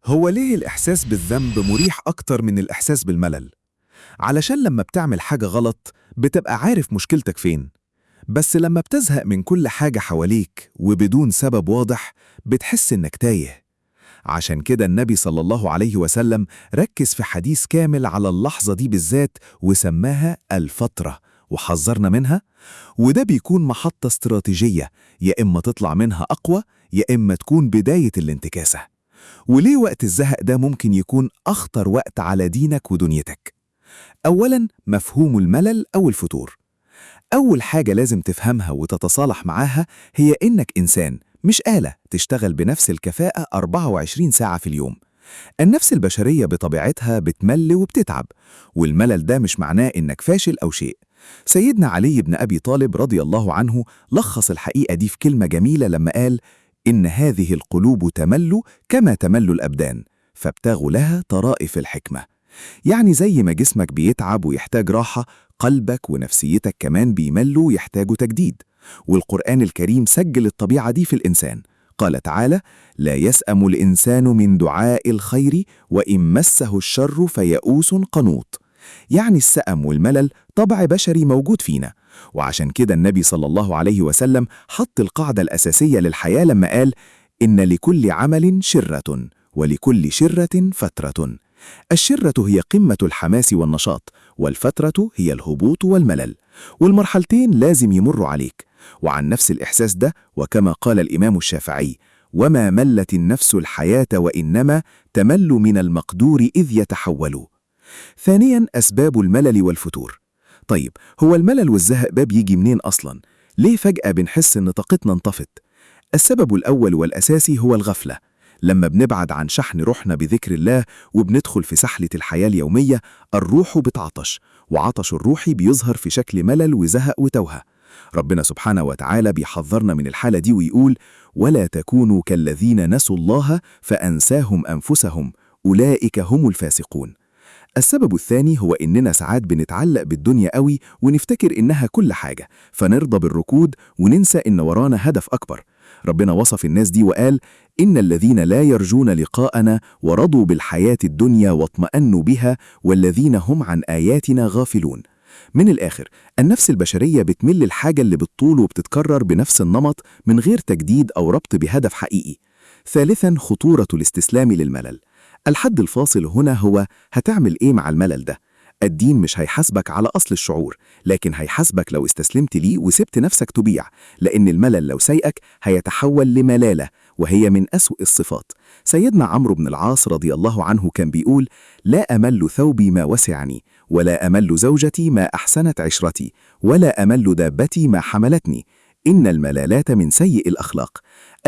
هو ليه الإحساس بالذنب مريح أكتر من الإحساس بالملل؟ علشان لما بتعمل حاجة غلط بتبقى عارف مشكلتك فين، بس لما بتزهق من كل حاجة حواليك وبدون سبب واضح بتحس إنك تايه. عشان كده النبي صلى الله عليه وسلم ركز في حديث كامل على اللحظة دي بالذات وسماها الفترة وحذرنا منها. وده بيكون محطة استراتيجية، يا إما تطلع منها أقوى يا إما تكون بداية الانتكاسة. وليه وقت الزهق ده ممكن يكون أخطر وقت على دينك ودنيتك؟ أولاً، مفهوم الملل أو الفتور. أول حاجة لازم تفهمها وتتصالح معاها هي إنك إنسان مش آلة تشتغل بنفس الكفاءة 24 ساعة في اليوم. النفس البشرية بطبيعتها بتمل وبتتعب، والملل ده مش معناه إنك فاشل أو شيء. سيدنا علي بن أبي طالب رضي الله عنه لخص الحقيقة دي في كلمة جميلة لما قال: إن هذه القلوب تمل كما تمل الأبدان، فابتغوا لها طرائف الحكمة. يعني زي ما جسمك بيتعب ويحتاج راحة، قلبك ونفسيتك كمان بيملوا ويحتاجوا تجديد. والقرآن الكريم سجل الطبيعة دي في الإنسان. قال تعالى: لا يسأم الإنسان من دعاء الخير وإن مسه الشر فيئوس قنوط. يعني السأم والملل طبع بشري موجود فينا. وعشان كده النبي صلى الله عليه وسلم حط القاعدة الأساسية للحياة لما قال: إن لكل عمل شرة ولكل شرة فترة. الشرة هي قمة الحماس والنشاط، والفترة هي الهبوط والملل، والمرحلتين لازم يمروا عليك. وعن نفس الإحساس ده، وكما قال الإمام الشافعي: وما ملت النفس الحياة وإنما تمل من المقدور إذ يتحول. ثانياً، أسباب الملل والفتور. طيب، هو الملل والزهق ده بيجي منين أصلاً؟ ليه فجأة بنحس إن طاقتنا انطفت؟ السبب الأول والأساسي هو الغفلة. لما بنبعد عن شحن روحنا بذكر الله وبندخل في سحلة الحياة اليومية، الروح بتعطش، وعطش الروح بيظهر في شكل ملل وزهق وتوهة. ربنا سبحانه وتعالى بيحذرنا من الحالة دي ويقول: ولا تكونوا كالذين نسوا الله فأنساهم أنفسهم أولئك هم الفاسقون. السبب الثاني هو إننا ساعات بنتعلق بالدنيا قوي ونفتكر إنها كل حاجة، فنرضى بالركود وننسى إن ورانا هدف أكبر. ربنا وصف الناس دي وقال: إن الذين لا يرجون لقاءنا ورضوا بالحياة الدنيا واطمأنوا بها والذين هم عن آياتنا غافلون. من الآخر، النفس البشرية بتمل الحاجة اللي بالطول وبتتكرر بنفس النمط من غير تجديد أو ربط بهدف حقيقي. ثالثاً، خطورة الاستسلام للملل. الحد الفاصل هنا هو هتعمل إيه مع الملل ده؟ الدين مش هيحاسبك على أصل الشعور، لكن هيحاسبك لو استسلمت ليه وسبت نفسك تبيع، لأن الملل لو سيئك هيتحول لملالة، وهي من أسوأ الصفات. سيدنا عمرو بن العاص رضي الله عنه كان بيقول: لا أمل ثوبي ما وسعني، ولا أمل زوجتي ما أحسنت عشرتي، ولا أمل دابتي ما حملتني. إن الملالات من سيء الأخلاق.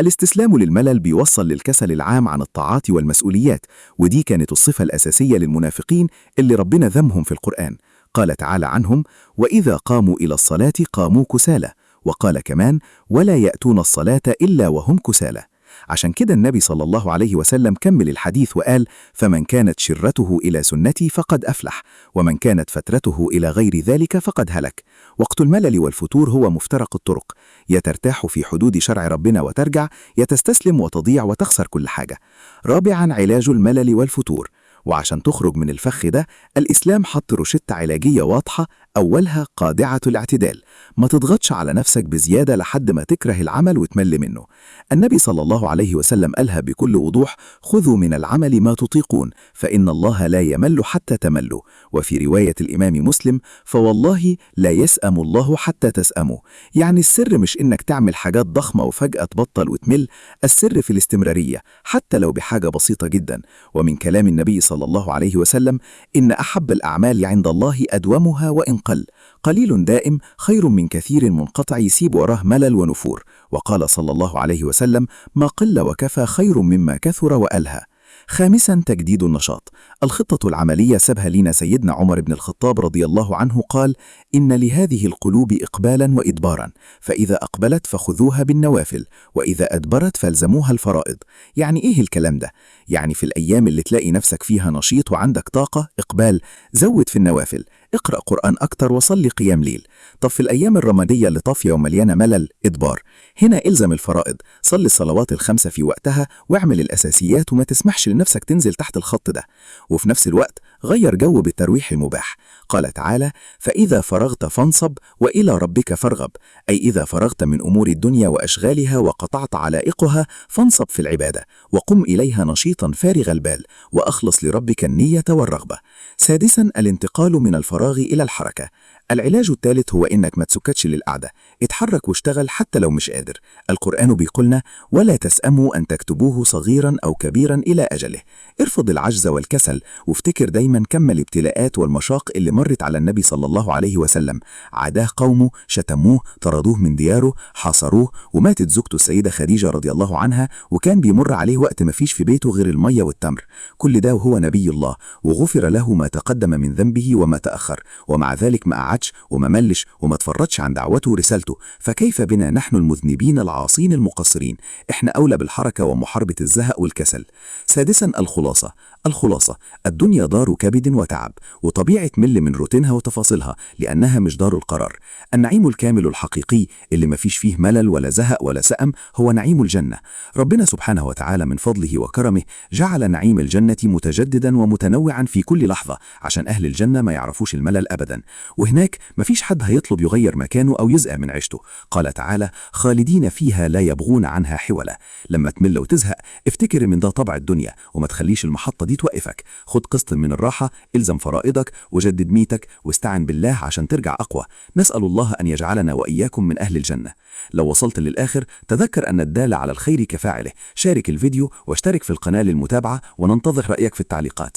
الاستسلام للملل بيوصل للكسل العام عن الطاعات والمسؤوليات، ودي كانت الصفة الأساسية للمنافقين اللي ربنا ذمهم في القرآن. قال تعالى عنهم: وإذا قاموا إلى الصلاة قاموا كسالى. وقال كمان: ولا يأتون الصلاة إلا وهم كسالى. عشان كده النبي صلى الله عليه وسلم كمل الحديث وقال: فمن كانت شرته إلى سنتي فقد أفلح، ومن كانت فترته إلى غير ذلك فقد هلك. وقت الملل والفتور هو مفترق الطرق، يا ترتاح في حدود شرع ربنا وترجع، يا تستسلم وتضيع وتخسر كل حاجة. رابعا، علاج الملل والفتور. وعشان تخرج من الفخ ده، الإسلام حط روشتة علاجية واضحة، أولها قاعدة الاعتدال. ما تضغطش على نفسك بزيادة لحد ما تكره العمل وتمل منه. النبي صلى الله عليه وسلم قالها بكل وضوح: خذوا من العمل ما تطيقون، فإن الله لا يمل حتى تملوا. وفي رواية الإمام مسلم: فوالله لا يسأم الله حتى تسأموا. يعني السر مش إنك تعمل حاجات ضخمة وفجأة تبطل وتمل، السر في الاستمرارية حتى لو بحاجة بسيطة جدا. ومن كلام النبي صلى الله عليه وسلم: إن أحب الأعمال عند الله أدومها وإن قل. قليل دائم خير من كثير منقطع يسيب وراه ملل ونفور. وقال صلى الله عليه وسلم: ما قل وكفى خير مما كثر وألهى. خامسا، تجديد النشاط. الخطة العملية سابها لنا سيدنا عمر بن الخطاب رضي الله عنه، قال: إن لهذه القلوب إقبالا وإدبارا، فإذا أقبلت فخذوها بالنوافل، وإذا أدبرت فالزموها الفرائض. يعني إيه الكلام ده؟ يعني في الأيام اللي تلاقي نفسك فيها نشيط وعندك طاقة إقبال، زود في النوافل. اقرأ قرآن أكتر وصلي قيام ليل. طب في الأيام الرمادية اللي طافية ومليانة ملل إدبار، هنا إلزم الفرائض، صلي الصلوات الخمسة في وقتها واعمل الأساسيات وما تسمحش لنفسك تنزل تحت الخط ده. وفي نفس الوقت غير جو بالترويح المباح. قال تعالى: فإذا فرغت فانصب وإلى ربك فارغب، أي إذا فرغت من أمور الدنيا وأشغالها وقطعت علائقها فانصب في العبادة وقم إليها نشيطا فارغ البال، وأخلص لربك النية والرغبة. سادسا، الانتقال من الفراغ إلى الحركة. العلاج الثالث هو إنك ما تسكتش للقعدة، اتحرك واشتغل حتى لو مش قادر. القرآن بيقولنا: ولا تسأموا أن تكتبوه صغيرا أو كبيرا إلى أجله. ارفض العجز والكسل، وافتكر دايما كم الابتلاءات والمشاق اللي مرت على النبي صلى الله عليه وسلم. عاداه قومه، شتموه، طردوه من دياره، حاصروه، وماتت زوجته السيدة خديجة رضي الله عنها، وكان بيمر عليه وقت ما فيش في بيته غير المية والتمر. كل ده وهو نبي الله، وغفر له ما تقدم من ذنبه وما تأخر، ومع ذلك ما قعدش وما ملش وما تفرطش عن دعوته ورسالته. فكيف بنا نحن المذنبين العاصين المقصرين؟ احنا أولى بالحركة ومحاربة الزهق والكسل. سادسا، الخلاصة. الخلاصة: الدنيا دار كبد وتعب، وطبيعي تمل من روتينها وتفاصيلها لأنها مش دار القرار. النعيم الكامل الحقيقي اللي ما فيش فيه ملل ولا زهق ولا سأم هو نعيم الجنة. ربنا سبحانه وتعالى من فضله وكرمه جعل نعيم الجنة متجددا ومتنوعا في كل لحظة، عشان أهل الجنة ما يعرفوش الملل أبدا. وهناك ما فيش حد هيطلب يغير مكانه أو يزهق من عيشته. قال تعالى: خالدين فيها لا يبغون عنها حولا. لما تمل وتزهق افتكر من ده طبع الدنيا، وما تخليش المحطة دي توقفك. خد قسط من الراحة، الزم فرائضك وجدد نيتك واستعن بالله عشان ترجع أقوى. نسأل الله أن يجعلنا وإياكم من أهل الجنة. لو وصلت للآخر تذكر أن الدال على الخير كفاعله. شارك الفيديو واشترك في القناة للمتابعة، وننتظر رأيك في التعليقات.